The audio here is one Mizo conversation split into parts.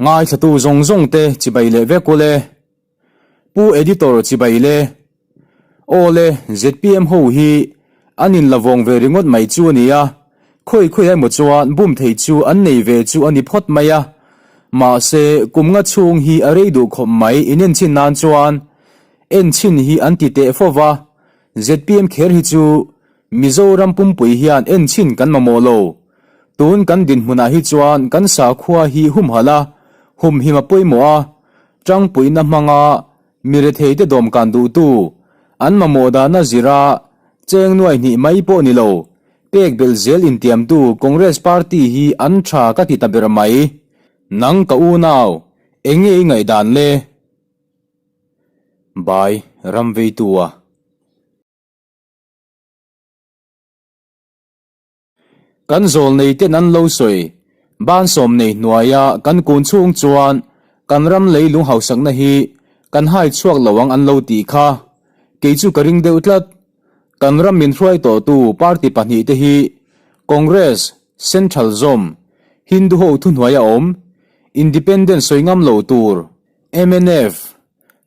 Ngaithlatu zawng zawng te chibai leh vek ule. Pu Editor chibai le. Aw le, zpm ho hi an in la vawng ve ringawt mai chu a nia. Khawi khawi emaw chuan bum thei chu an nei ve chu a ni phawt mai a. Mahse, kum nga chhung hi a rei duh khawp mai inenchhin nan chuan enchhin hi an ti teh fo va. Zpm kher hi chu Mizoram pumpui hian enchhin kan mamawh lo. Tun kan dinhmunah hi chuan kan sakhua hi humhalh a, humhim a pawimawh a, tangpuina hmanga mi retheite dawmkan duhtu, an mamawh dana zira cheng nuai hnih mai pawh ni lo, pek belh zel intiamtu Congress party hi an tha ka ti ta ber mai. Nang ka unau, eng nge i ngaihdan le? Bai Ramveitua. Kan zawl nei ten an lo sawi. Ban sawm nei hnuaia kan kun chhung chuan kan ram leilung hausakna hi kan hai chhuak lo ang an lo tih kha. Kei chu ka ring deuh tlat. Kan ram min hruai tawhtu party pahnihte hi Congress, Central zawm, Hindu ho thuhnuaia awm, Independent sawi ngam lo tur, mnf,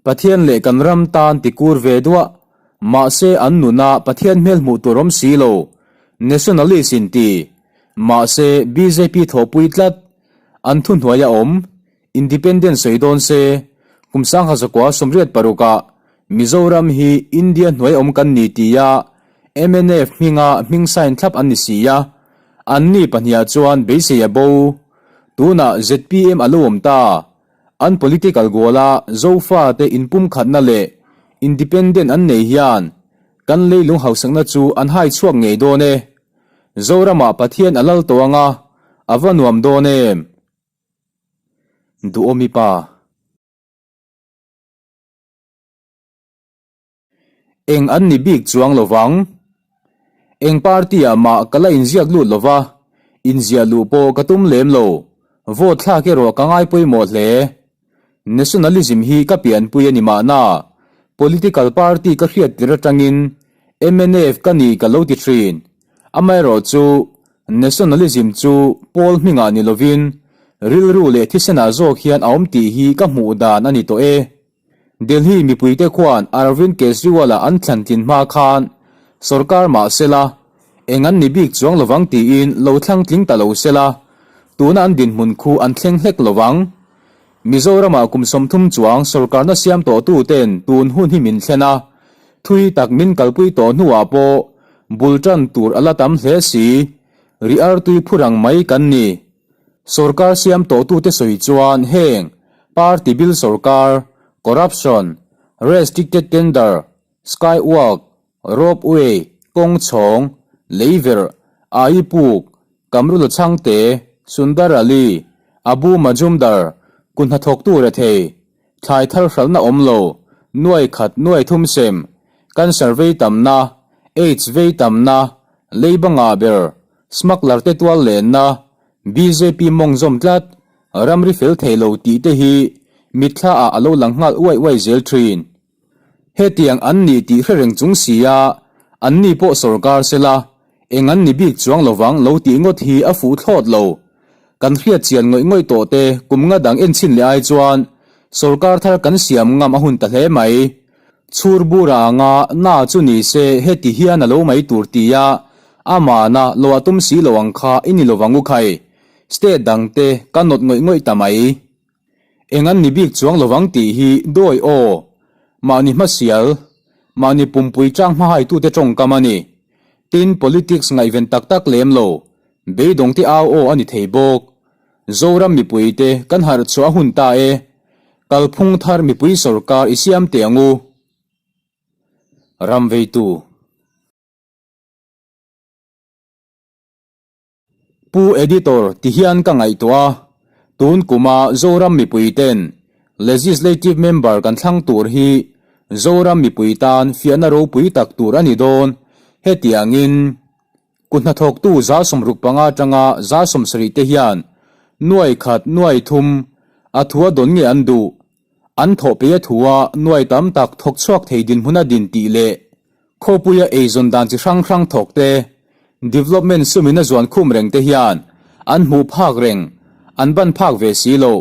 Pathian leh kan ram tan ti kur ve duah, mahse an nuna Pathian hmel hmuh tur awm si lo, Nationalist in ti, mahse bjp thawhpui tlat, an thuhnuai a awm, Independent sawi dawn se, kum sangha zakua 86 ah Mizoram hi India hnuai awm kan ni tia mnf hminga hming sign thlap an ni si a, anni pahniha chuan beisei a bo, tunah zpm a lo awm ta. An political goal-a Zofate inpumkhatna leh independent an nei hian kan leilung hausakna chu an hai chhuak ngei dawn e. Zoramah Pathian a lal tawh anga a va nuam dawn em? Duhawmi pa. Eng an ni bik chuang lo vang. Eng party-ah mah ka la inziak lut lo va, inziah luh pawh ka tum lem lo. Vote thlak erawh ka ngai pawimawh hle. Nationalism hi ka pianpui a ni mahna, political party ka hriat tir atangin mnf ka ni ka lo ti thin. Amaherawhchu, nationalism chu pawl hmingah ni lovin rilru leh thisenah zawk hian a awm tih hi ka hmuh dan a ni tawh e. Delhi mipuite khuan Arvind Kejriwal-a an thlan tlin hma khan sorkar mah sela, eng an ni bik chuang lovang tiin lo thlang tling ta lo sela, tuna an dinhmun khu an thleng hlek lovang. Mizoramah kum 30 chuang sorkarna siam tawhtuten tun hun hi min thlen a, thui tak min kalpui tawh hnuah pawh bul tan tur a la tam hle si, ri artui phurang mai kan ni. Sorkar siam tawhtute sawi chuan heng party bil sorkar, corruption, restricted tender, skywalk, ropeway, kawng chhawng, leiverh, aipuk, Kamrula Chhangte, Sundar Ali, Abu Majumdar, ku hnathawktu rethei, thlai thar hralhna awm lo, nuai khat nuai thum sem, cancer vei tamna, aids vei tamna, leiba ngah ber, Smuggler te tual lenna, bjp mawng zawm tlat, ramri fel thei lo tih te hi mitthla ah a lo lang nghal uai uai zel thin. Hetiang an ni tih hre reng chung sia, an ni pawh sorkar sela, eng an ni bik chuang lovang lo tih ngawt hi a fuh thlawt lo. Kan hriat chian ngawih ngawih tawh te kum nga dang enchhin leh ai chuan sorkar thar kan siam ngam a hun ta hle mai. Chhur bura anga na chu ni se heti hian a lo mai tur tia amana lo a tum si lo ang kha i ni lovang u khai. State dang te ka nawt ngawih ngawih ta mai. Eng an ni bik chuang lovang tih hi dawi aw. Mahni hmasial, mahni pumpui tang hmahaitute tawngkam a ni. Tin, politics ngaihven tak tak lem lo, beidawngte au aw a ni thei bawk. Zoram mipuite kan harh chhuah a hun ta e. Kalphung thar mipui sorkar i siam teh ang u. Ram veitu. Pu Editor ti hian ka ngaihtuah a, tun kuma Zoram mipui ten Legislative Member kan thlang tur hi Zoram mipui tan fiahna ropui tak tur a ni dawn. Hetiangin. Kut hnathawktu 65 atanga 70 te hian nuai khat nuai thum a thua dawn nge an duh? An thawh peih a thua nuai tam tak thawk chhuak thei dinhmun a din tih leh khawpuia eizawn dan chi hrang hrang thawk te, development sumin a zuan khum reng te hian an hmuh phak reng, an ban phak ve si lo.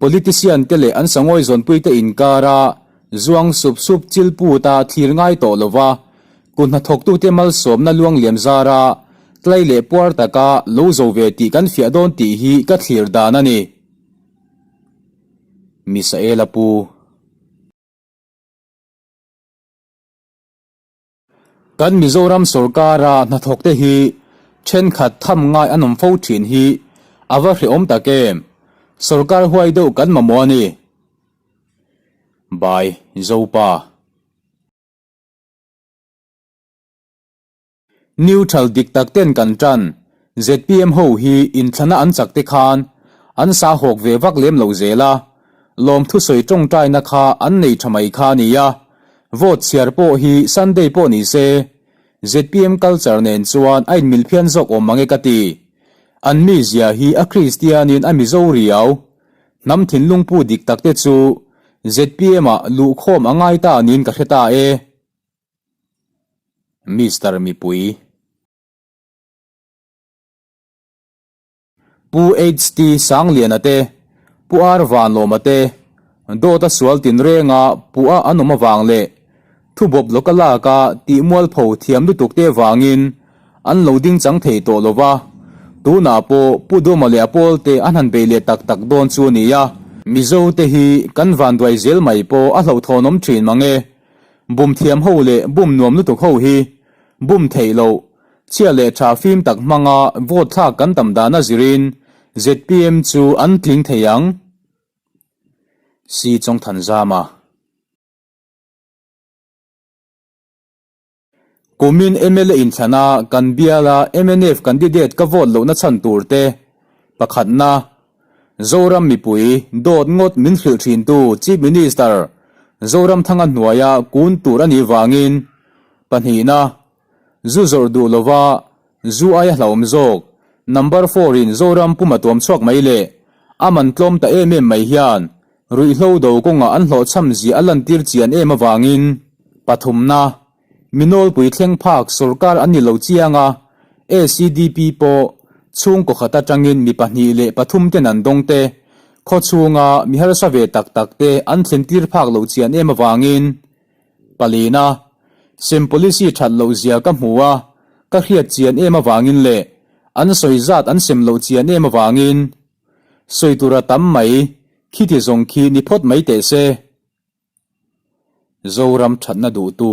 Politician te leh an sangawi zawnpuite inkara zuang sup sup chil puta thlir ngai tawh lova, kut hnathawktute malsawmna luangliam zara tlai leh puar taka lo zo ve tih kan fiah dawn tih hi ka thlir dan a ni. Misaela Pu. Kan Mizoram sorkara hnathawkte hi thenkhat tham ngai an awm fo thin hi a va hrehawm tak em? Sorkar huai deuh kan mamawh a ni. By Zopa. Neutral dik tak ten kan tan. ZPM ho hi inthlana an chak te khan an sa hawk ve vak lem lo zel a, lawmthusawi tawngtaina kha an nei tha mai kha a nia. Vote chhiar pawh hi Sunday pawh ni se, ZPM culture nen chuan a inmil phian zawk awm mange ka ti. An mizia hi a Kristianin a Mizo riau. Hnam thinlung pu dik tak te chu ZPM ah luhkhawm a ngai ta niin ka hre ta e. Mister Mipui. Pu HT Sangliana te, Pu R Vanlawma te, dawt a sual tinrenga puh a an awm avang leh thubawp lawka laka tih mualpho thiam lutuk te vangin an lo ding chang thei tawh lo va, tunah pawh Pu Duma leh a pawl te an han bei leh tak tak dawn chu a ni a. Mizo te hi kan vanduai zel mai pawh a hlauhthawnawm thin mang e. Bum thiam ho leh bum nuam lutuk ho hi bum theih loh Chhia leh tha fim tak hmanga vote thlak kan tam dan a zirin zpm chu an tling thei ang. Si Chawngthanzama. Kumin mla inthlana kan biala mnf candidate ka vote lohna chhan tur te pakhatna Zoram mipui dawt ngawt min hrilh thintu Chief Minister Zoramthanga hnuaia kun tur a nih vangin pahnihna Zu zawrh duh lova zu aia hlauhawm zawk, number four in Zoram pum a tuam chhuak mai leh a man tlawm ta em em mai hian ruihhlo do kawngah an hlawhchham zia a lantir chian em avangin pathumna mi nawlpui thleng phak sorkar an ni lo chiang a, ACDP pawh chhungkaw khat atangin mi pahnih leh pathum ten an dawng te, khawchhunga mi harsa ve tak tak te an thlentir phak lo chian em avangin Palina, Sem policy that loh zia ka hmu a, ka hriat chian em avangin leh an sawi zat an sem loh chian em avangin sawi tur a tam mai, khiti zawng khi ni phawt mai teh se. Zoram thatna duhtu.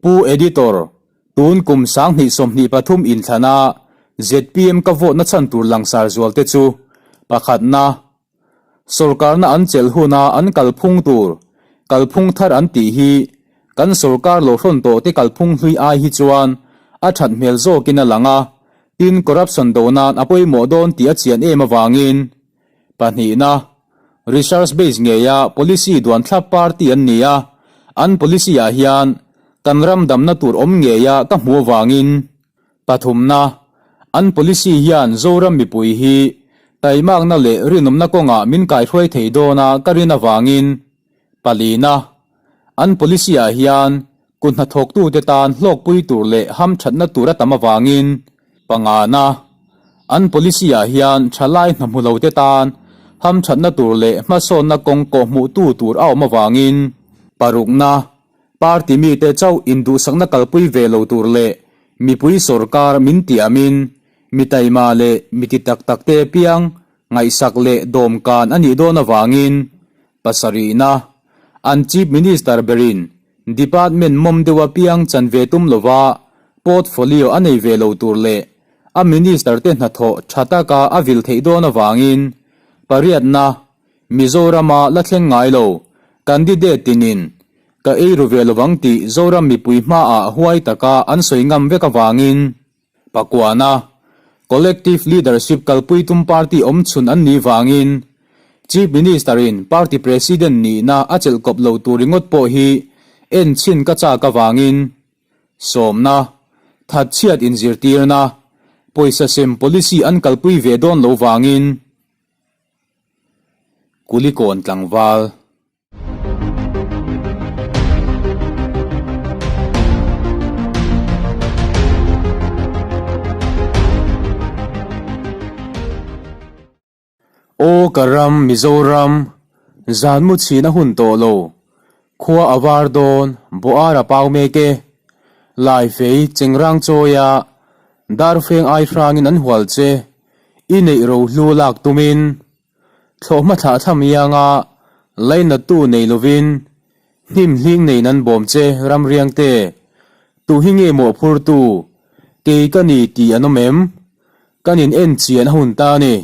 Pu Editor, tun kum 2023 inthlana zpm ka vote na chhan tur langsar zual te chu, pakhatna, Sorkarna an chelh huna an kalphung tur, kalphung thar an tih hi kan sorkar lo hrawn tawh te kalphung hlui ai hi chuan a that hmel zawkin a lang a, tin corruption do nan a pawimawh dawn tih a chian em avangin. Pahnihna, Research base ngeia policy duan thlap party an ni a, an policy ah hian kan ram damna tur awm ngeia ka hmuh avangin. Pathumna, An policy hian Zoram mipui hi taimakna leh rinawmna kawngah min kaihruai thei dawna ka rin avangin. Palina, An policy ah hian kut hnathawktute tan hlawkpui tur leh hamthatna tur a tam avangin. Pangana, An policy ah hian thalai hna hmu lote tan hamthatna tur leh hmasawnna kawng kawhhmuhtu tur a awm avangin. Parukna, Party mite chauh induhsakna kalpui ve lo tur leh mipui sorkar min tiamin mi taima leh mi ti tak takte piang ngaihsak leh dawmkan a nih dawn avangin pasarihna, an Chief Minister berin Department mawm deuha piang chan ve tum lova portfolio a nei ve lo tur leh a Minister te hnathawh tha taka a vil theih dawn avangin pariatna Mizorama la thleng ngai lo candidate tinin ka ei ru ve lovang tih Zoram mipui hmaah huai taka an sawi ngam vek avangin Pakuana, Collective Leadership kalpui tum party awmchhun an nih vangin Chief Minister-in party president nihna a chelh kawp lo tur ringawt pawh hi en chhin ka chak avangin sawmna, thatchhiat inzirtirna, pawisa sem policy an kalpui ve dawn lo vangin Kulikawn tlangval. Aw ka ram Mizoram, zan mu chhin a hun tawh lo, khua a var dawn, bawh ar a pau mek e. Laifei, chengrang chawia, darfeng ai hrangin an hual che, i neih rohlu lak tumin. Thlawhhma thlah thlam ianga lainattu nei lovin hnim hling nei nan bawm che ramriang te, tu hi nge mawhphurtu, kei ka ni tih an awm em? Kan in en chian a hun ta a ni.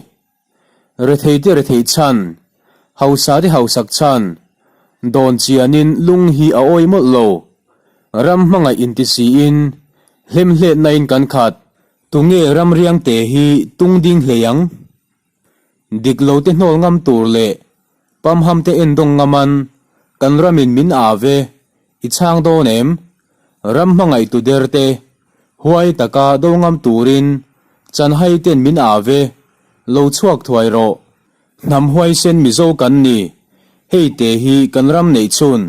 Rethei te retheih chhan, hausa te hausak chhan, dawn chianin lung hi a awi mawlh lo. Ram hmangaih inti siin hlemhletna in kan khat. Tunge ramriang te hi tung ding hlei ang? Dik lo te hnawl ngam tur leh pamham te endawng ngaman kan ramin min aa ve, i chhang dawn em? Ram hmangaih tu der te huai taka do ngam turin chanhai ten min aa ve, lo chhuak thuai rawh. Hnam huaisen Mizo kan ni, hei te hi kan ram neih chhun,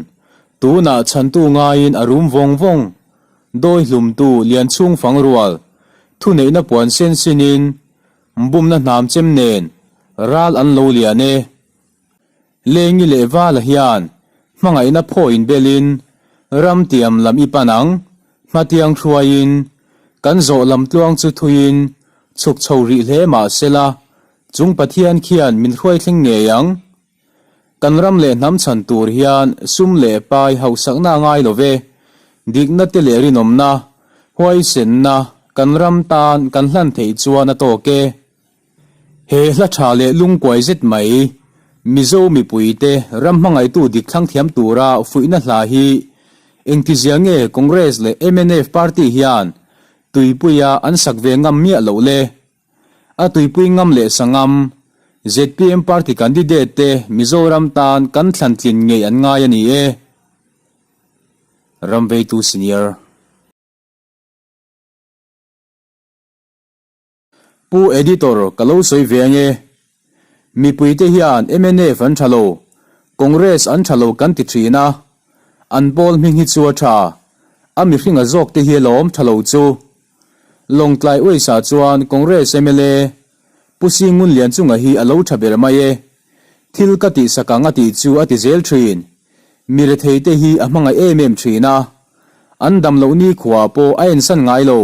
tunah chhantu ngaiin a rum vawng vawng, dawi hlumtu Lianchhung fangrual, thuneihna puan sen sinin Bumna hnam chem nen ral an lo lian e. Lengi leh Vala hian hmangaihna phaw inbelin ram tiam lam i pan ang, hmatiang hruaiin kan zawh lam tluang chu thuiin chhuk chho rih hle mah sela chung Pathian khian min hruai thleng ngei ang. Kan ram leh hnam chhan tur hian sum leh pai hauhsakna a ngai lo ve. Dikna te leh rinawmna, huaisenna kan ram tan kan hlan theih chuan a tawk e. He hla tha leh lungkuai zet mai, Mizo mipuite ram hmangaihtu dik thlang thiam tura fuihna hla hi engtizia nge Congress leh mnf party hian tuipuia an sak ve ngam miah loh le? A tuipui ngam leh sangam, zpm party candidate te Mizoram tan kan thlan tlin ngei an ngai a ni e. Ramveitu Senior. Pu Editor ka lo sawi ve ange. Mipuite hian mnf an tha lo, Congress an tha lo kan ti thin a, an pawl hming hi chu a tha, a mihringa zawk te hi alawm tha lo chu. Lawngtlai Uaisa chuan Congress mla Pu Singun Lianchunga hi a lo tha ber mai e. Thil ka tihsak ang a tih chu a ti zel thin. Mi rethei te hi a hmangaih em em thin a. An dam loh nikhua pawh a ensan ngai lo.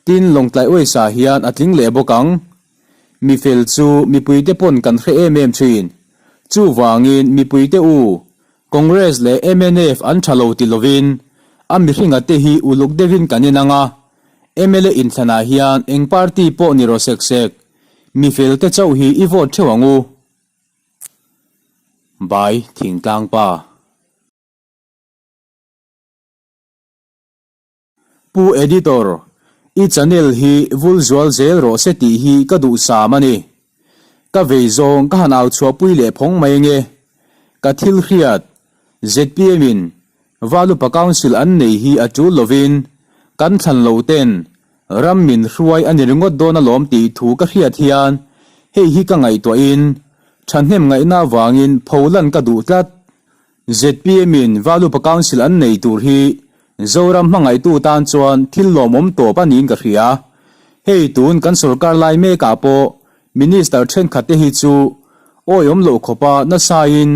Tin Lawngtlai Uaisa hian a tling leh bawk ang. Mi fel chu mipuite pawn kan hre em em thin. Chuvangin mipuite u, Congress leh mnf an tha lo ti lovin a mihringa te hi uluk deuhin kan en ang a, mla inthlanah hian eng party pawh ni rawh sek sek, mi fel te chauh hi i vote theuh ang u. Bai Thingtlang Pa. Pu Editor, i channel hi vul zual zel rawh se tih hi ka duhsam a ni. Ka vei zawng ka han au chhuahpui leh phawng mai ange. Ka thil hriat, zpm in Valupa Council an nei hi a tul lovin kan thlan lo ten ram min hruai a ni ringawt dawn alawm tih thu ka hriat hian hei hi ka ngaihtuahin thahnem ngaihna avangin pholan ka duh tlat. Zpm in Valupa Council an nei tur hi Zoram hmangaihtu tan chuan thil lawmawm tawp a niin ka hria. Hei tun kan sorkar lai mekah pawh Minister thenkhat te hi chu awiawm loh khawpa nasain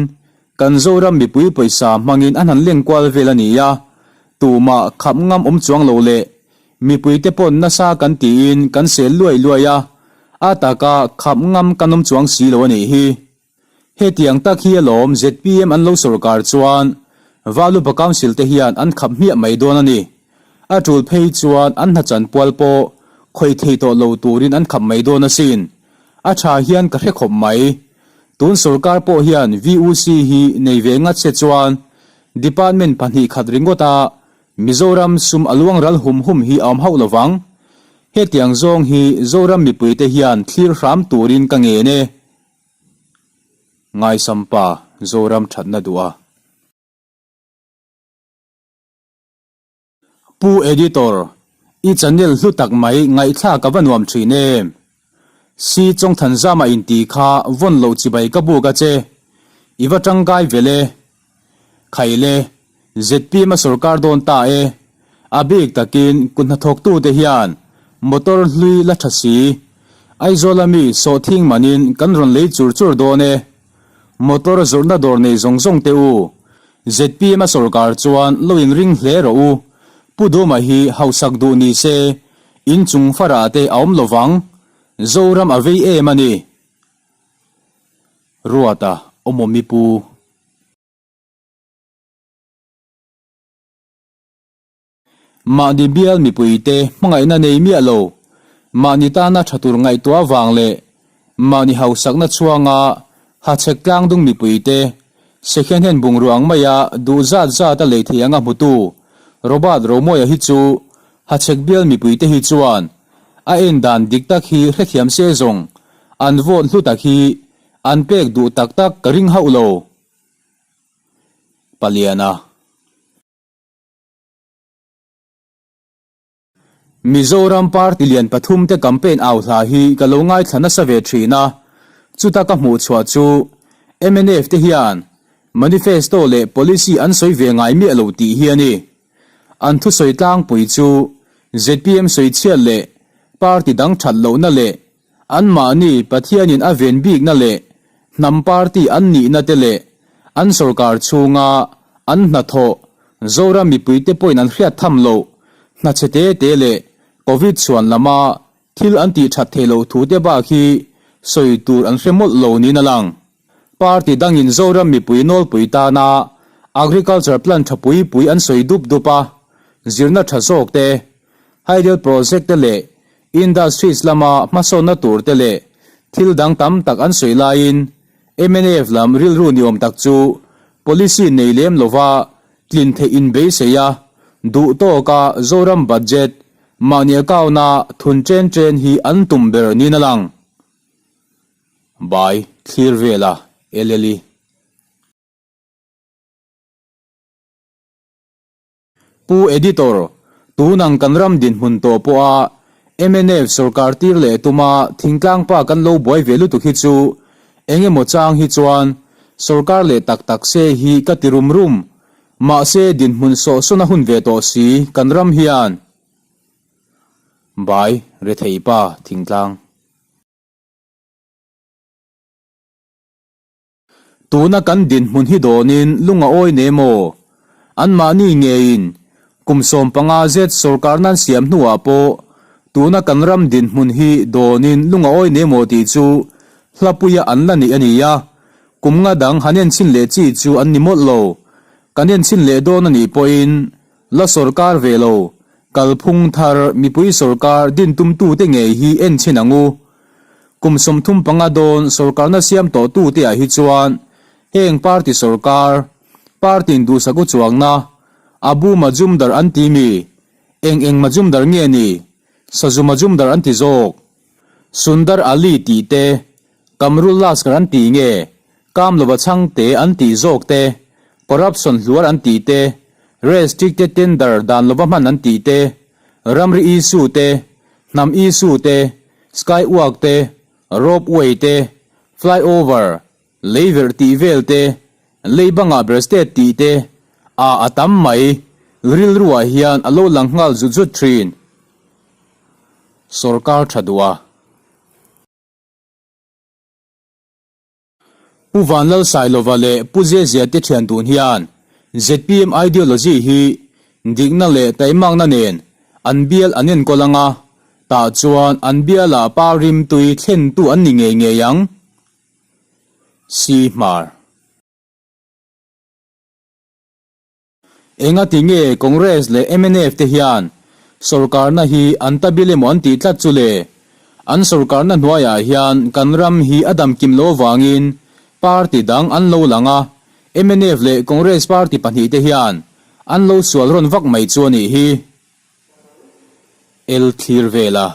kan Zoram mipui pawisa hmangin an han leng kual vel a ni a, tumah khap ngam awm chuang lo leh mipui te pawn nasa kan tiin kan sel luai luai a, a taka khap ngam kan awm chuang si lo a nih hi. Hetiang tak hi alawm zpm an lo sorkar chuan Valupa Council te hian an khap hmiah mai dawn a ni. A tul phei chuan an hna chanpual pawh khawih thei tawh lo turin an khap mai dawn asin. A tha hian ka hre khawp mai. Tun sorkar pawh hian VUC hi nei ve ngat se chuan Department 2 khat ringawta Mizoram sum a luang ral hum hum hi a awm hauh lovang. Hetiang zawng hi Zoram mipuite hian thlir hram turin ka ngen e. Ngaisampa Zoram thatna duh a. Pu Editor, i channel hlu tak mai ngaihthlak a va nuam thin em. Si Chawngthanzama inti kha vawn loh chibai ka buk a che. I va tangkai vel e. Khaile, zpm a sorkar dawn ta e. A bik takin kut hnathawktute hian motor hlui la tha si. Aizawla mi sawhthing manin kan rawn lei chur chur dawn e. Motor zawrhna dawr nei zawng zawng te u. Zpm a sawrkar chuan lo inring hle rawh u. Pu Duma hi hausak duh ni se, inchung farah te a awm lovang. Zoram a vei em a ni. Ruata awmawmi pu. Mahni bial mipuite hmangaihna nei miah lo, mahni tana tha tur ngaihtuah vang leh mahni hausakna chhuanga hachhek tlangdung mipuite second hand bungrua ang maia duh zat zat a lei thei anga hmutu Robert Romawia hi chu hachhek bial mipuite hi chuan a en dan dik tak hi hrethiam se zawng an vote hlu tak hi an pek duh tak tak ka ring hauh lo. Paliana. Mizoram party lian pathum te campaign au hla hi ka lo ngaithla nasa ve thin a, chuta ka hmuh chhuah chu mnf te hian manifesto leh policy an sawi ve ngai miah lo tih hi a ni. An thusawi tlangpui chu zpm sawichhiat leh party dang that lohna leh Anmahni Pathianin a ven bikna leh hnam party an nihna te leh an sorkar chhunga an hnathawh Zoram mipuite pawhin an hriat tham loh hna chhe te te leh Covid chhuan lama thil an tih that theih loh thu te bak hi sawi tur an hre mawlh lo niin a lang. Party dangin Zoram mipui nawlpui tana Agriculture plan tha pui pui an sawi dup dup a, zirna tha zawk te, Hydel project te leh Industries lama hmasawnna tur te leh thil dang tam tak an sawi laiin mnf lam rilru ni awm tak chu policy nei lem lova tlin theih in beisei a, duh tawka Zoram budget mahni account-a thun chen chen hi an tum ber niin a lang. Bai thlir vela LLE. Pu Editor, tunang kan ram dinhmun tawh pawha mnf sorkar tir leh tuma thingtlang pa kan lo buai ve lutuk hi chu eng emaw chang hi chuan sorkar leh tak tak se hi ka ti rum rum. Mahse dinhmun sawhsawn a hun ve tawh si kan ram hian. Bai, rethei pa, thingtlang. Tuna kan dinhmun hi dawnin lung a awi ne maw? Anmahni ngeiin kum 15 zet sorkar nan siam hnuah pawh tuna kan ram dinhmun hi dawnin lung a awi ne maw tih chu hlapuia an la neih a ni a, kum nga dang han enchhin leh chi chu an ni mawlh lo. Kan enchhin leh dawn a nih pawhin la sorkar ve lo, kalphung thar mipui sorkar din tumtute ngei hi enchhin ang u. Kum 35 dawn sorkarna siam tawh tute ah hi chuan heng party sorkar, party in duhsak u chuangna, Abu Majumdar an ti mi? Eng eng Majumdar nge ni? Sazu Majumdar an ti zawk. Sundar Ali tih te, Kamrul Laskar an ti nge? Kamlova Chhangte an tih zawk te, Corruption hluar an tih te, Restricted tender dan lova hman an tih te, Ramri issue te, Hnam issue te, Sky walk te, Rope way te, Fly over, lei verh tih vel te, lei bangah ber state tih te, a a tam mai, rilruah hian a lo lang nghal zut zut thin. Sorkar tha duh a. Pu Vanlalsailova leh Pu Zezia te thian dun hian zpm ideology hi dikna leh taimakna nen an bial an enkawl ang a, tah chuan an bialah pa rimtui thlentu an ni ngei ngei ang. Si Hmar. Engati nge Congress leh mnf te hian sorkarna hi an ta bil emaw an tih tlat chu le? An sorkarna hnuaiah hian kan ram hi a dam kim lo avangin party dang an lo lang a, mnf leh Congress party pahnihte hian an lo sual rawn vak mai chu a nih hi. El thlir vel a.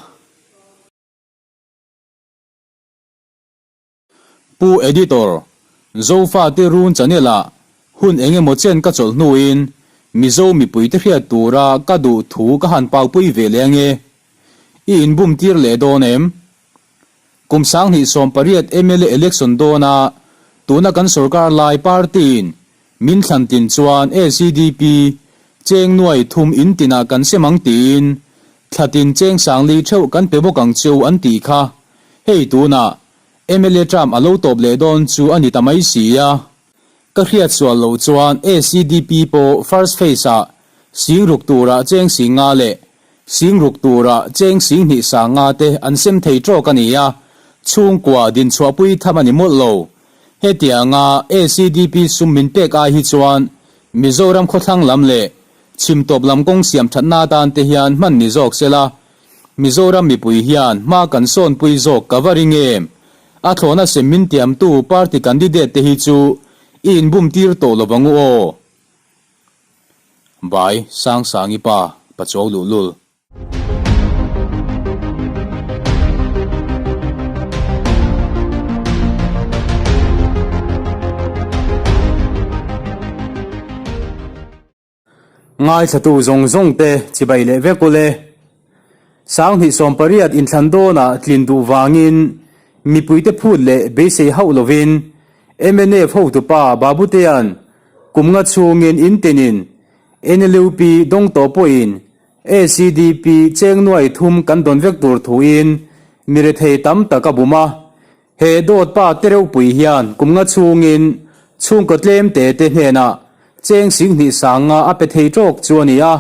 Pu Editor, Zofate Run Channel-ah hun eng emaw chen ka chawlh hnuin Mizo mipuite hriat tura ka duh thu ka han paupui ve leh ange. I inbum tir leh dawn em? Kum 2018 mla election dawna tuna kan sorkar lai party-in Min thlan tlin chuan ACDP cheng nuai thum in tinah kan sem ang tiin thla tin cheng sangli theuh kan pe bawk ang cheu an tih kha. Hei tunah mla term a lo tawp leh dawn chu a ni ta mai si a. Ka hriat sual loh chuan ACDP pawh first phase ah sing ruk turah cheng sing nga leh sing ruk turah cheng sing hnih sang nga te an sem thei tawk a ni a, chhungkua dinchhuahpui tham a ni mawlh lo. Hetianga ACDP sum min pek ai hi chuan Mizoram khawthlang lam leh chhim tawp lam kawng siam thatna atan te hian hman ni zawk sela, Mizoram mipui hian hma kan sawnpui zawk ka va ring em? A thlawhna sem min tiamtu party candidate te hi chu i inbum tir tawh lo vang u aw. Bai Sangsangi pa, Pachuau luhlul. Ngaithlatu zawng zawng te chibai leh vek ule. Sanghnih 18 inthlan dawnah tlin duh vangin mipuite phut leh beisei hauh lovin mnf hotupa Babutea'n kum nga chhungin in tinin NLUP dawng tawh pawhin ACDP cheng nuai thum kan dawn vek tur thuin mirethei tam tak a bum a. He dawt pa te reuhpui hian kum nga chhungin chhungkaw tlem te te hnenah cheng 20 sanga a pe thei tawk chu a ni a,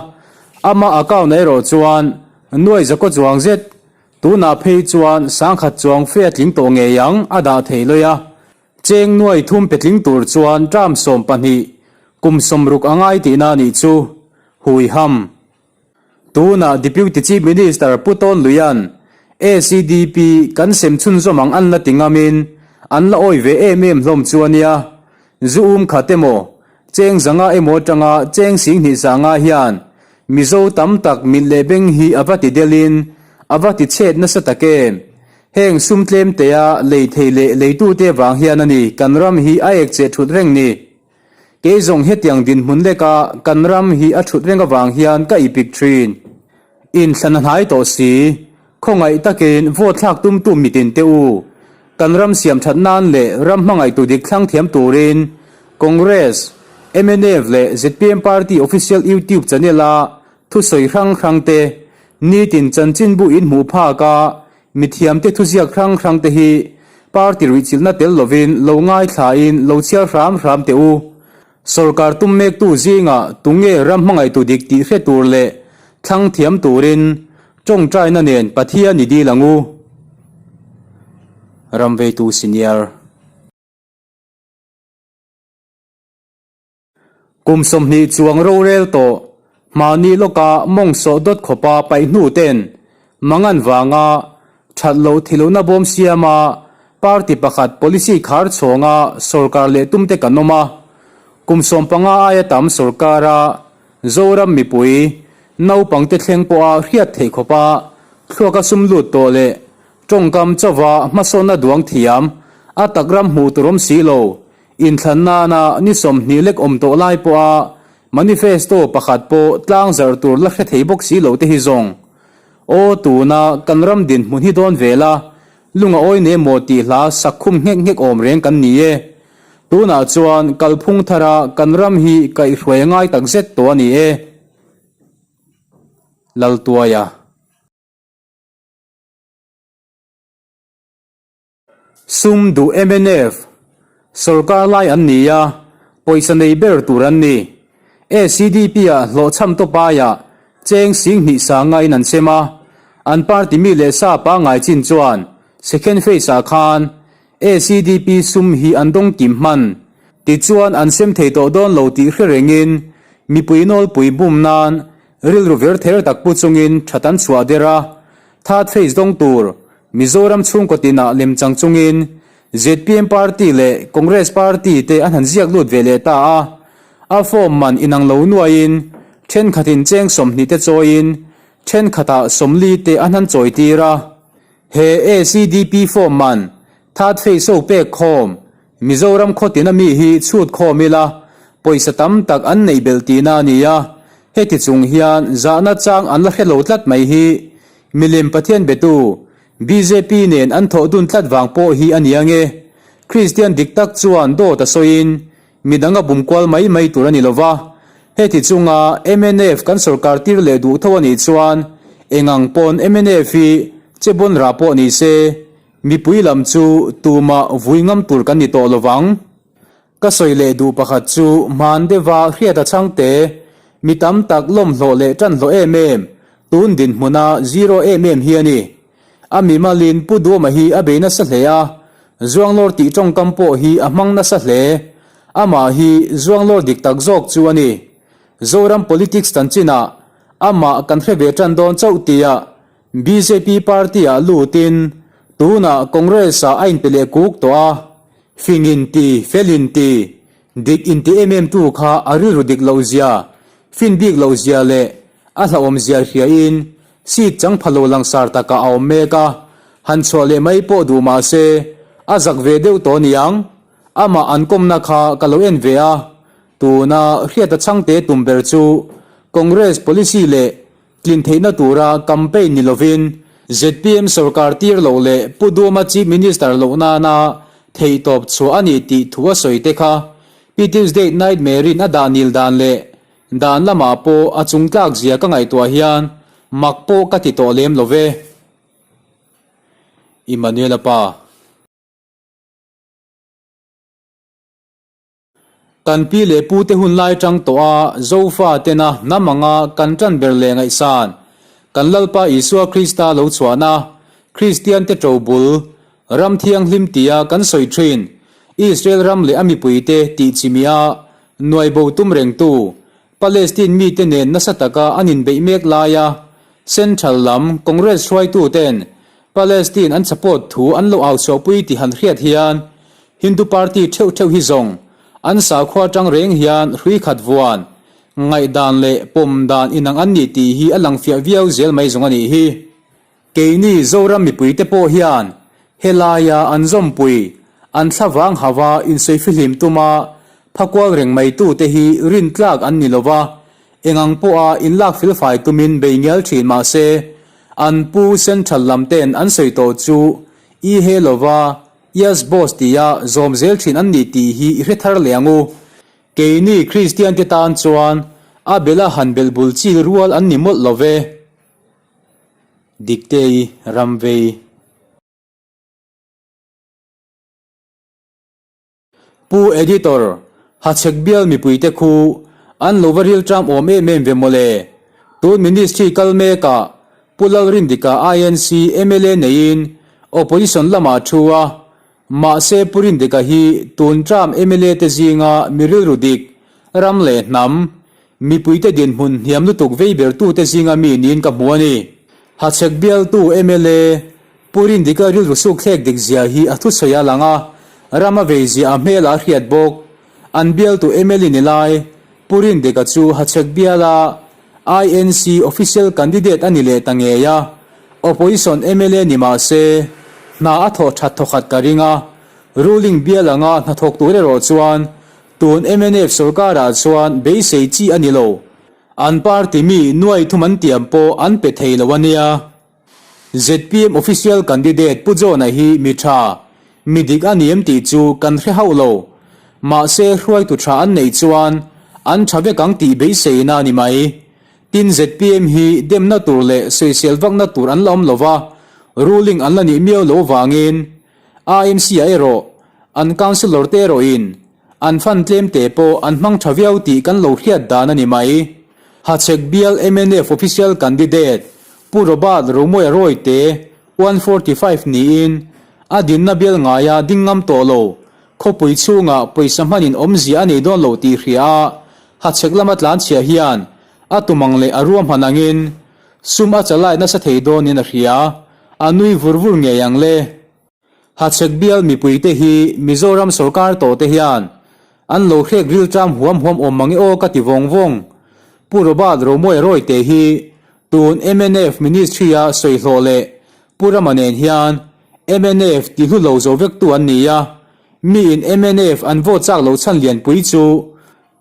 ama account ah erawh chuan nuai zakaw chuang zet, tunah phei chuan 10,000 chuang fe a tling tawh ngei ang a dah thei lawih a. Cheng nuai thum pe tling tur chuan term 12 kum 60 a ngai tihna a nih chu, hui ham. Tunah Deputy Chief Minister Pu Tawn Luia'n ACDP kan sem chhunzawm ang an la ti ngamin an la awi ve em em hlawm chu a nia. Zu um khat emaw, cheng zanga emaw atanga cheng 20 sanga hian Mizo tam tak mit leh beng hi a va ti delin a va ti chhet nasa tak em. Heng sum tlem tea lei thei leh leitute vang hian a ni kan ram hi a ek cheh thut reng ni. Kei zawng hetiang dinhmun leka kan ram hi a thut reng avang hian ka ipik thin. Inthlan a hnai tawh si. Khawngaih takin vote thlak tumtu mitin te u. Kan ram siam that nan leh ram hmangaihtu dik thlang thiam turin Congress, mnf leh zpm party official YouTube channel-a thusawi hrang hrang te, nitin chanchinbu inhmuh phaka Mithiamte thuziak hrang hrang te hi party ruihchilhna tel lovin lo ngaithlain lo chhiar hram hram teh u. Sorkar tum mektu zingah tunge ram hmangaihtu dik tih hre tur leh thlang thiam turin tawngtaina nen Pathian i dil ang u. Ramveitu Senior. Kum 20 chuang rorel tawh, mahni lawka mawng sawh dawt khawpa paih hnu ten mangan vanga that loh thilohna bawm siama party pakhat policy khar chhawnga sorkar leh tumte kan awm a. Kum 15 aia tam sorkara Zoram mipui naupangte thleng pawha hriat theih khawpa thluaka sum lut tawh leh tawngkam chauva hmasawnna duang thiam a takram hmuh tur awm si lo Inthlan nana ni 20 lek awm tawh lai pawha manifesto pakhat pawh tlang zarh tur la hre thei bawk si lo te hi zawng. Aw tuna kan ram dinhmun hi dawn ve la, lung a awi ne maw tih hla sak khum nghek nghek awm reng kan ni e. Tunah chuan kalphung thara kan ram hi kaihhruai a ngai tak zet tawh a ni e. Laltuaia. Sum duh mnf sorkar lai an ni a, pawisa nei ber tur an ni. ACDP ah hlawhchham tawp aiah cheng 20 sanga in an sem a, an party mi leh sa pangngai chin chuan second phase ah khan ACDP sum hi an dawng kim hman. Tichuan an sem thei tawh dawn lo tih hre rengin mipui nawlpui bum nan rilru ver ther tak pu chungin that an chhuah der a, third phase dawng tur Mizoram chhungkaw tinah lemchang chungin zpm party leh Congress party te an han ziak lut ve leh ta a, a form man inang lo nuaiin thenkhatin cheng 20 te chawiin thenkhatah 40 te an han chawi tir a. He ACDP form man third phase ho pek khawm Mizoram khaw tina mi hi chhut khawm ila pawisa tam tak an neih belh tihna a ni a, heti chung hian zahna chang an la hre lo tlat mai hi Milem Pathian betu bjp nen an thawh dun tlat vang pawh hi a ni ange. Kristian dik tak chuan dawt a sawiin midang a bum kual mai mai tur a ni lova, heti chunga mnf kan sorkar tir leh duh tho a nih chuan engang pawn mnf hi che bawn rah pawh ni se. Mipui lam chu tumah vui ngam tur kan ni tawh lovang. Ka sawi leh duh pakhat chu hman deuha hriat a chhangte, mi tam tak lawmhlawh leh tanhlawh em em, tun dinhmuna zero em em hi a ni. A mimalin Pu Duama hi a bei nasa hle a, Zuanglawr tih tawngkam pawh hi a hmang nasa hle. Amah hi Zuanglawr dik tak zawk chu a ni. Zoram politics chanchinah amah kan hre ve tan dawn chauh tia bjp party-ah lutin tunah Congress-ah a inpe leh kuk tawh a. Fing inti, fel inti, dik inti em em tu kha a rilru dik loh zia, fin bik loh zia leh a hlauhawm zia hriain seat chang pha lo langsar takah a awm mek a, han chhuah leh mai pawh duh mah se a zak ve deuh tawh niang. Amah an kawmna kha ka lo en ve a, tuna hriata chhangte tum ber chu Congress policy leh Tlin theihna tura campaign ni lovin zpm sorkar tir loh leh Pu Duama Chief Minister loh nana theihtawp chhuah a ni tih thu a sawi te kha Pi Tuesday Nightmare-in a dah nil dan leh dan lamah pawh a chungtlak zia ka ngaihtuah hian mak pawh ka ti tawh lem lo ve. Immanuel-a pa. Kan pi leh pu te hun lai tang tawh a Zofa tena hnam anga kan tan ber leh ngaihsan kan Lalpa Isua Krista lo chhuahna Kristian te to bul ram thianghlim tia kan sawi thin Israel ram leh a mipui te tih chimia nuai bo tum rengtu Palestine mite nen nasa taka an inbeih mek laia Central lam Congress hruaitu ten Palestine an support thu an lo au chhuahpui tih han hriat hian Hindu party theuh theuh hi zawng an sakhua atang reng hian hrui khat vuan, ngaihdan leh pawm dan inang an ni tih hi a lang fiah viau zel mai zawng a nih hi. Keini Zoram mipuite pawh hian helaia an zawmpui, an thlavang hava insawi-fihlim tuma phakual reng mai tute hi rintlak an ni lova, engang pawha inlak felfai tumin bei ngial thin mah se, an pu Central lam ten an sawi tawh chu i he lova Yes boss tia zawm zel thin an ni tih hi i hre thar leh ang u. Keini Kristian te tan chuan a bela han belh bul chi rual an ni mawlh lo ve. Diktei Ramvei. Pu Editor, Hachhek bial mipuite khu an lo va ril tram awm em em ve mawle. Tun Ministry kal mekah Pu Lalrindika INC mla neiin Opposition lamah thu a, mahse Pu Rindika hi tun tram mla te zinga mi rilru dik, ram leh hnam, mipuite dinhmun hniam lutuk vei bertute zinga mi niin ka hmu a ni. Hachhek bialtu mla Pu Rindika rilru suk thlek dik zia hi a thusawi a lang a, ram a vei zia a hmel a hriat bawk. An bialtu mla ni lai Pu Rindika chu Hachhek biala INC official candidate a ni leh ta ngei a, opposition mla ni mah se hna a thawh that thawkhat ka ring a, ruling bial anga hnathawk tur erawh chuan tun mnf sorkarah chuan beisei chi a ni lo. An party mi nuai thum an tiam pawh an pe thei lo a nia. Zpm official candidate Pu John-a hi mi tha, mi dik a ni em tih chu kan hre hauh lo. Mahse hruaitu tha an neih chuan an tha vek ang tih beiseina a ni mai. Tin zpm hi demna tur leh sawisel vakna tur an la awm lo va, ruling an la nih miau lo vangin AMC-ah erawh an councillor te erawhin an fund tlem te pawh an hmang tha viau tih kan lo hriat dan a ni mai. Hachhek bial mnf official candidate Pu Robert Romawia Rawite 145 niin a dinna bial ngaia ding ngam tawh lo, khawpui chhungah pawisa hmanin awmzia a nei dawn lo tih hria a, Hachhek lama tlanchhiah hian a tum ang leh a ruahman angin sum a chalai nasa thei dawnin a hria, a nui vur vur ngei ang le. Hachhek bial mipuite hi Mizoram sorkar tawh te hian an lo hrek rilṭam huam huam awm mang e aw ka ti vawng vawng. Pu Robert Romawia Rawite hi tun mnf Ministry-a sawi hlawh leh Pu Rama nen hian mnf ti hlu lo zo vektu an ni a, miin mnf an vote chak lo chhan lianpui chu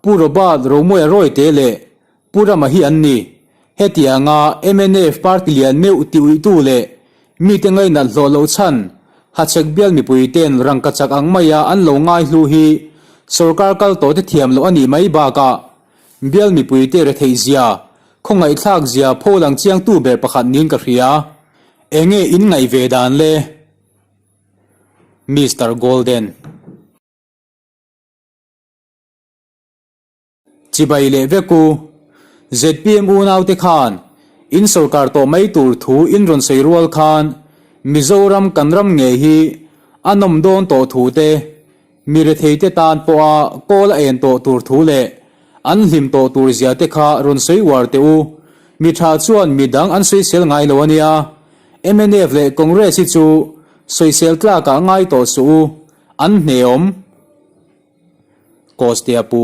Pu Robert Romawia Rawite leh Pu Rama hi an ni. Hetianga mnf party lian meuh ti uitu leh mite ngainat hlawh loh chhan Hachhek bial mipuite'n rangka chak ang maia an lo ngai hlu hi sorkar kal tawhte thiam loh a nih mai bakah bial mipuite retheih zia, khawngaihthlak zia pho lang chiangtu ber pakhat niin ka hria. Enge in ngaih ve dan le? Mister Golden. Chibai leh vek u. Zpm unaute khan in sawrkar tawh mai tur thu in rawn sawi rual khan Mizoram kan ram ngei hi a nawm dawn tawh thu te, mi retheite tan pawha kawl a en tawh tur thu leh an hlim tawh tur zia te kha rawn sawi uar teh u. Mi tha chuan mi dang an sawisel ngai lo a nia. Mnf leh Congress hi chu sawisel tlakah ngai tawh suh u. An hneawm. Kostea pu.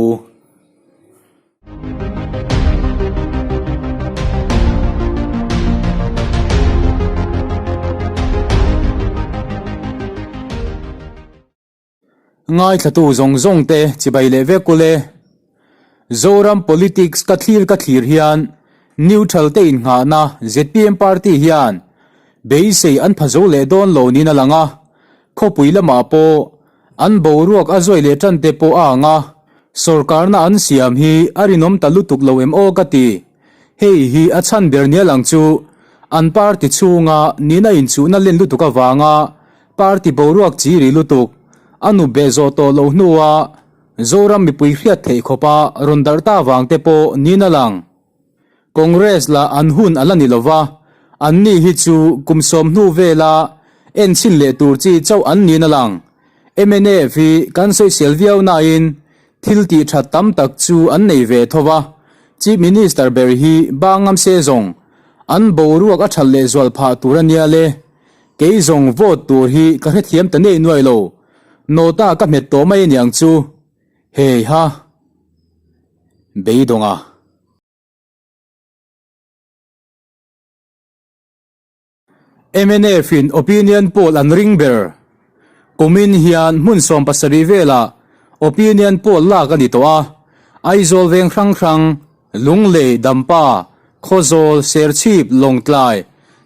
Ngaithlatu zawng zawng te chibai leh vek ule. Zoram politics ka thlir ka thlir hian neutral te innghahna zpm party hian beisei an pha zo leh dawn lo niin a lang a, khawpui lamah pawh An boruak a zawi leh tan te pawh a ang a, sawrkarna an siam hi a rinawm ta lutuk lo em aw ka ti. Hei hi a chhan ber nia lang chu an party chhunga nina inchuhna len lutuk avanga party boruak chi ri lutuk a nu beh zawh tawh loh hnua Zoram mipui hriat theih khawpa rawn darh ta vang te pawh niin a lang. Congress lah an hun a la ni lo va, anni hi chu kum sawmhnu vela enchhin leh tur chi chauh an niin a lang. Mnf hi kan sawisel viau nain thil tih that tam tak chu an nei ve tho va, Chief Minister ber hi Bangam se zawng an boruak a that lehzual phah tur a nia le. Kei zawng vote tur hi ka hrethiam ta nei nuai lo, nota ka hmet tawh mai aniang chu. Hei ha. Beidawng a. Mnf in opinion poll an ring ber. Kumin hian hmun 70 velah opinion poll lak a ni tawh a, Aizawl veng hrang hrang, Lunglei, Dampa, Khawzawl, Serchhip, Lawngtlai,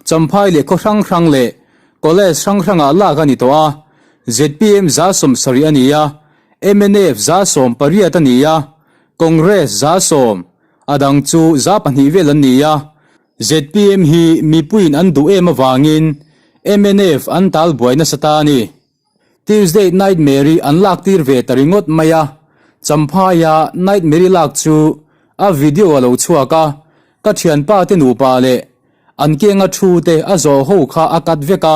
Champhai leh khaw hrang hrang leh College hrang hrangah lak a ni tawh a, zpm 70 a ni a, mnf 18 a ni a, Congress 10%, a dang chu 2% vel an ni a, zpm hi mipuiin an duh em avangin mnf an tal buai nasa ta a ni. Tuesday Nightmare-i an lak tir ve ta ringawt mai a, Champhaia Nightmare-i lak chu a video a lo chhuak a, ka thianpa te nupa leh an kenga thu te a zawh ho kha a cut vek a,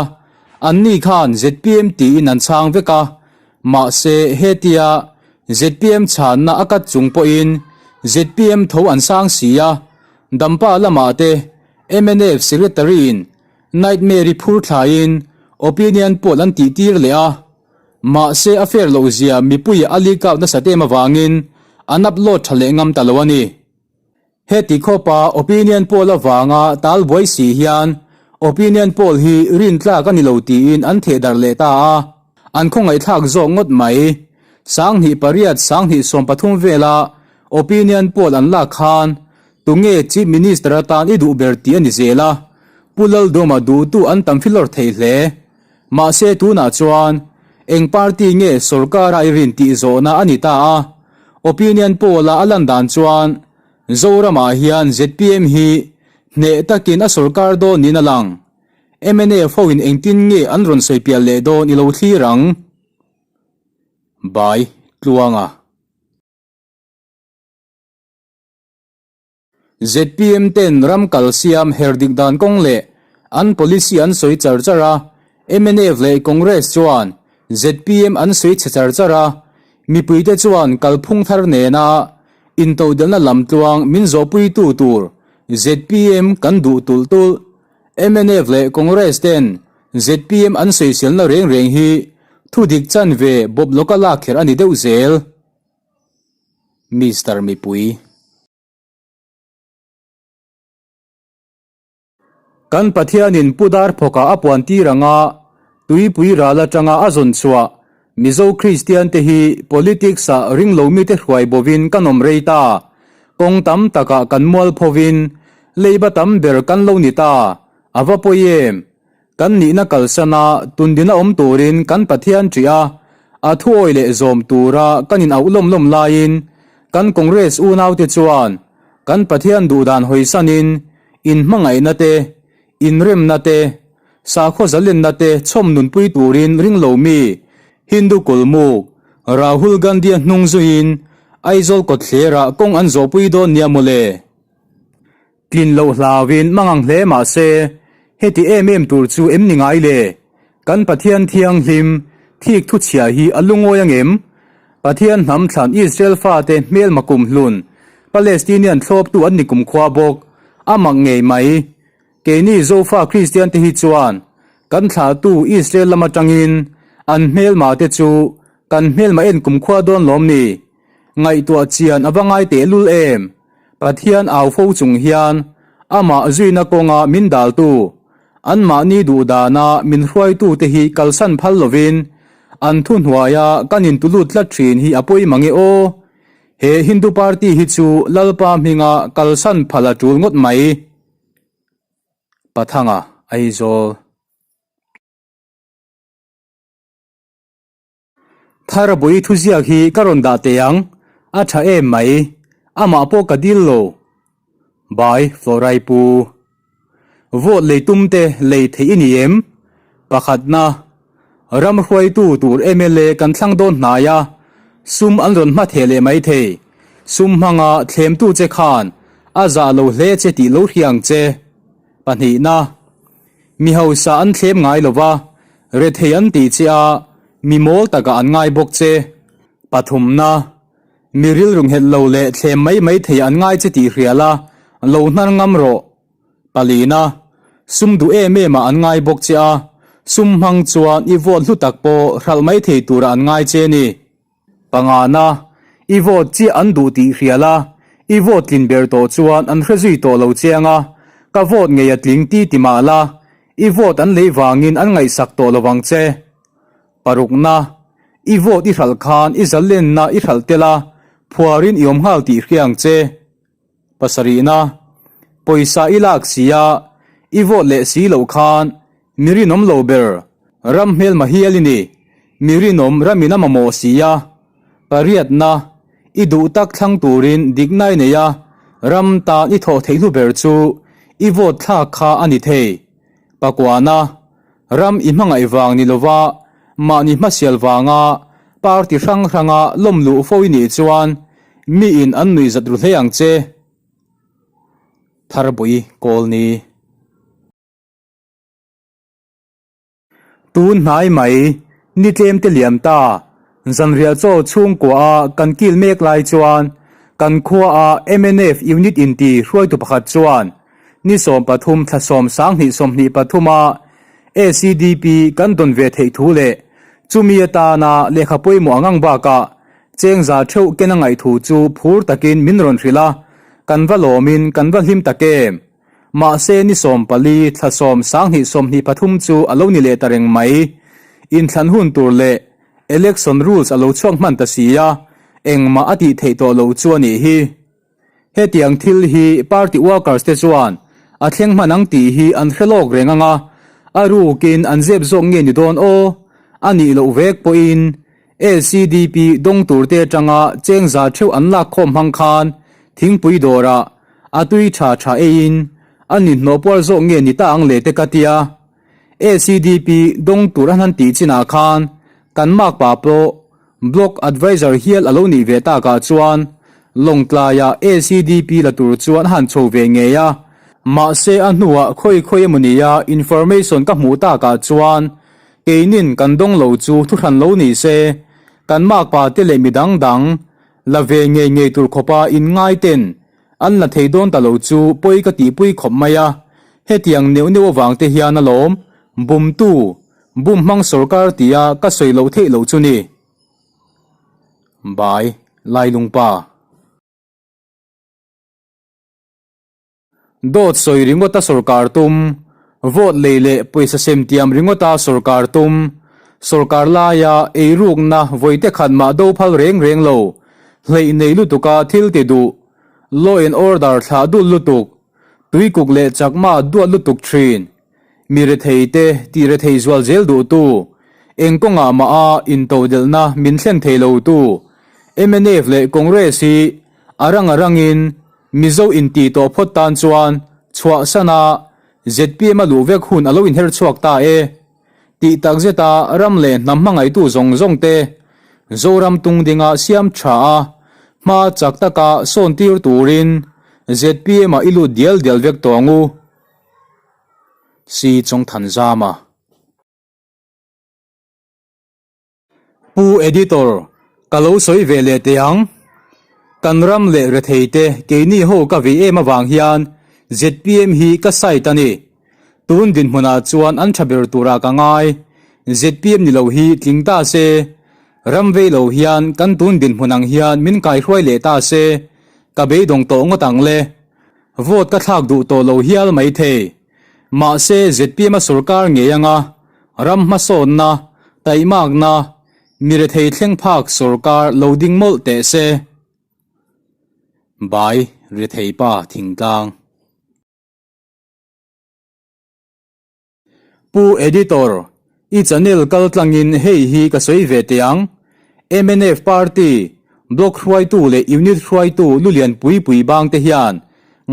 anni khan zpm tiin an chhang vek a, Mahse, hetia zpm chhanna a kat chung pawhin zpm tho an sang si a, Dampa lamah te mnf Secretary-in Nightmare-i phur thlaiin opinion poll an tih tir leh a, mahse a fair loh zia mipuia a leak out nasat em avangin an upload tha leh ngam ta lo a ni. Heti khawpa opinion poll avanga tal buai si hian opinion poll hi rintlak a ni lo tiin an thehdarh leh ta a, an khawngaihthlak zawk ngawt mai. 2008, 2013 vela opinion poll an lak khan tunge Chief Minister atan i duh ber tih a ni zel a, Pu Laldawma duhtu an tam filawr thei hle. Mahse tunah chuan eng party nge sorkara i rin tih zawhna a ni ta a, opinion poll-a a lan dan chuan Zoramah hian zpm hi hneh takin a sorkar dawn niin a lang. Mnf hoin engtin nge an rawn sawi pial leh dawn i lo thlir ang? By Tluanga. Zpm ten ram kal siam her dik dan kawng leh an policy an sawi char char a, mnf leh Congress chuan zpm an sawi chhe char char a, mipuite chuan kalphung thar nena intodelhna lamtluang min zawhpuitu tur zpm kan duh tulh tulh. Mnf leh Congress ten zpm an sawiselna reng reng hi thudik chanve bawp lawka lak kher a ni deuh zel. Mister Mipui. Kan Pathianin Pu Darphawka a puan tir anga tuipui ral atanga a zawn chhuah Mizo Kristian te hi politics ah ring lo mite hruai bovin kan awm rei ta. Kawng tam takah kan mual phovin leiba tam ber kan lo ni ta. A va pawi em? Kan nihna kalsana tundina awm turin kan Pathian ṭih a, a thuawi leh zawm tura kan inauh lawm lawm laiin kan Congress unaute chuan kan Pathian duhdan hawisanin inhmangaihna te, inremna te, sakhaw zalenna te chhawm nunpui turin ring lo mi? Hindu kulmuk, Rahul Gandhi-a hnung zuiin Aizawl kawtthlerah kawng an zawhpui dawn nia mawle. Tlin loh hlauin mangang hle mah se, heti em em tur chu em ni ngai le? Kan Pathian thianghlim, thik thuchhia hi a lungawi ang em? Pathian hnam thlan Israel fate hmelma kumhlun, Palestinian thlawptu an ni kumkhua bawk, a mak ngei mai. Keini Zofa Kristian te hi chuan kan thlahtu Israel lam atangin an hmelma te chu kan hmelma en kumkhua dawn lawm ni? Ngaihtuah chian a va ngai tehlul em? Pathian au fo chung hian amah zuina kawnga min daltu, anmahni duh dana min hruaitu te hi kalsan phal lovin an thuhnuaia kan intulut tlat thin hi a pawi mange aw. He Hindu party hi chu Lalpa hminga kalsan phal a tul ngawt mai. Pathanga, Aizawl. Tharabui thuziak hi ka rawn dah teh ang, a tha em mai, amah pawh ka dil lo. By Florai Pu. Vote lei tum te lei theih i ni em? Pakhatna, ram hruaitu tur mla kan thlang dawn hnai a, sum an rawn hma theh leh mai thei. Sum hmanga thlemtu che khan a zah lo hle che tih lo hria ang che. Pahnihna, mi hausa an thlem ngai lo va, rethei an tih che a, mi mawl takah an ngai bawk che. Pathumna, Mi rilru nghet lo leh thlem mai mai thei an ngai che tih hria la, lo hnar ngam rawh. Palina, sum duh em em ah an ngai bawk che a, sum hmang chuan i vote hlu tak pawh hralh mai thei turah an ngai che ni. Pangana, i vote chiah an duh tih hria la, i vote tlin ber tawh chuan an hre zui tawh lo chiang a, ka vote ngei a tling ti ti mah la, i vote an lei vangin an ngaihsak tawh lo vang che. Parukna, I vote i hralh khan i zalenna i hralh tel a, phuarin i awm nghal tih hria ang che. Pasarihna, Pawisa i lak si a, i vote leh si loh khan mi rinawm lo ber, ram hmelma hial i ni, mi rinawm ramin a mamawh si a. Pariatna, I duh tak thlang turin dikna i nei a, ram tan i thawh theih hlu ber chu i vote thlak kha a ni thei. Pakuana, Ram i hmangaih vang ni lova mahni hmasial vanga party hrang hranga lawm luh fo i nih chuan miin an nuihzat ru hle ang che. Tharbui Kawlni. Tun hnai mai, ni tlem te liam ta, zanriah chaw chhungkua a kan kil mek lai chuan kan khua a mnf unit inti hruaitu pakhat chuan Ni 13 thla sawm 20 23 a ACDP kan dawn ve theih thu leh chumi atana lehkha pawimawh ang ang bakah chengza theuh ken a ngaih thu chu phur takin min rawn hrilh a, kan va lawmin kan va hlim tak em. Mahse ni 14 thla sawm 20 23 chu a lo ni leh ta reng mai. Inthlan hun tur leh election rules a lo chhuak hman ta si a, engmah a tih theih tawh lo chu a nih hi. Hetiang thil hi party workers te chuan a thleng hman ang tih hi an hre lawk reng ang a, a rukin an zep zawk nge ni dawn aw? A nih loh vek pawhin ACDP dawng tur te atanga chengza theuh an lak khawm hmang khan thingpui dawrah a tui tha tha eiin a ni hnawh puar zawk nge ni ta ang le te ka tia. ACDP dawng tur an han tih chinah khan kan makpa pawh Block Adviser hial a lo nih ve takah chuan Lawngtlaiah ACDP la tur chuan a han chho ve ngei a. Mahse a hnuah khawi khawi emaw nia information ka hmuh takah chuan keinin kan dawng lo chu thuhran lo ni se, kan makpa te leh midang dang la ve ngei ngei tur khawpa inngai ten an la thei dawn ta lo chu pawi ka tihpui khawp mai a. Hetiang neuh neuh avang te hian alawm bumtu Bum hmang sorkar tia ka sawi loh theih loh chu ni. Bai, Lailungpa. Dawt sawi ringawta sorkar tum, vote lei leh pawisa sem tiam ringawta sorkar tum, sorkar laia eirukna vawite khat mah do phal reng reng lo, hleih nei lutuka thil ti duh, law and order thlah dul lutuk, tuikuk leh chakma duat lutuk thin. Mi rethei te tih rethei zual zel duhtu, eng kawngah mah a intodelhna min thlen thei lotu mnf leh Congress hi a rang a rangin Mizo inti tawh phawt tan chuan chhuahsana zpm a luh vek hun a lo inher chhuak ta e. Tih takzeta ram leh hnam hmangaihtu zawng zawng te Zoram tung dinga siam tha a, hma chak taka sawn tir turin zpm ah i lut dial dial vek tawh ang u. Si Chawngthanzama. Pu Editor, ka lo sawi ve leh teh ang. Kan ram leh rethei te keini ho ka vei em avang hian zpm hi ka side a ni. Tun dinhmunah chuan an tha ber turah ka ngai. Zpm ni lo hi tling ta se, ram vei lo hian kan tun dinhmun ang hian min kaihruai leh ta se, ka beidawng tawh ngawt ang le. Vote ka thlak duh tawh lo hial maithei. Mahse, zpm a sorkar ngei anga ram hmasawnna, taihmakna, mi rethei thleng phak sorkar lo ding mawlh teh se. Bai rethei pa thingtlang. Pu Editor, i channel kal tlangin hei hi ka sawi ve teh ang. Mnf party, block hruaitu leh unit hruaitu lulian pui pui bang te hian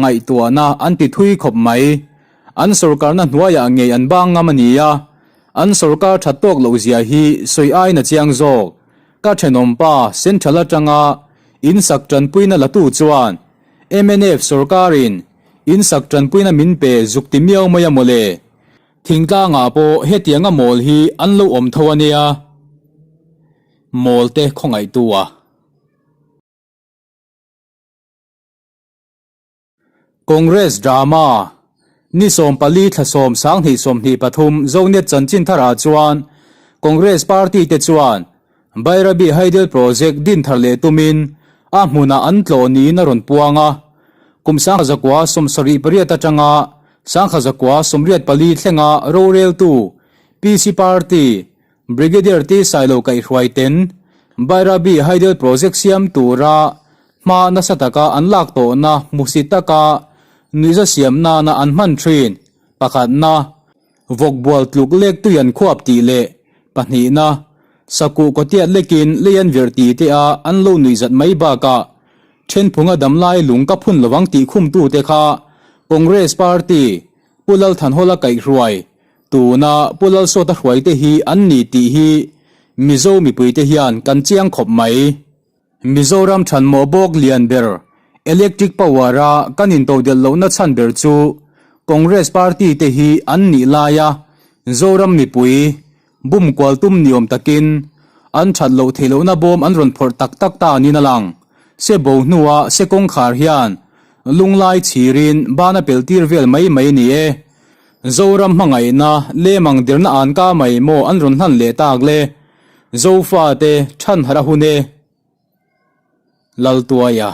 ngaihtuahna an ti thui khawp mai. An sorkarna hnuaiah ngei an bang ngam a nia. An sorkar that tawk loh zia hi sawi aiin a chiang zawk. Ka thenawm pa Central atanga insak tanpuina latu chuan mnf sorkarin insak tanpuina min pe zuk ti miau mai a mawle. Thingtlangah pawh hetianga mawl hi an lo awm tho a nia. Mawl te khawngaihtu a. Congress Drama, Ni 14 thla 10 2023 Zonet chanchin tharah chuan Congress party te chuan Bairabi Hydel Project din thar leh tumin a hmunah an tlawh niin a rawn puang a. Kum 1978 atanga 1984 thlenga roreltu PC Party Brigadier T Sailo kaihhruaiten Bairabi Hydel Project siam tura hma nasa taka an lak tawhna hmuhsit taka nuihza siam nana an hman thin. Pakhatna, vawkbual tluk lek tui an khuap tih leh pahnihna, sakuh kawtiat lekin lei an virh tih te a an lo nuihzat mai bakah thenphunga damlai lung ka phun lovang tih khumtute kha Congress Party Pu Lalthanhawla kaihhruai Tuna Pu Lalsawta hruaite hi an ni tih hi Mizo mipuite hian kan chiang khawp mai. Mizoram thanmawh bawk lian ber electric power a kan intodelh lohna chhan ber chu Congress party te hi an nih laia Zoram mipui bum kual tum ni awm takin an that loh theih lohna bawm an rawn phawrh tak tak ta niin a lang. Se bo hnua se kawngkhar hian lunglai chhirin ban a pel tir vel mai mai ni e. Zoram hmangaihna lemang dirna an ka mai maw an rawn hlan leh tak le. Zofa te than harh a hun e. Laltuaia.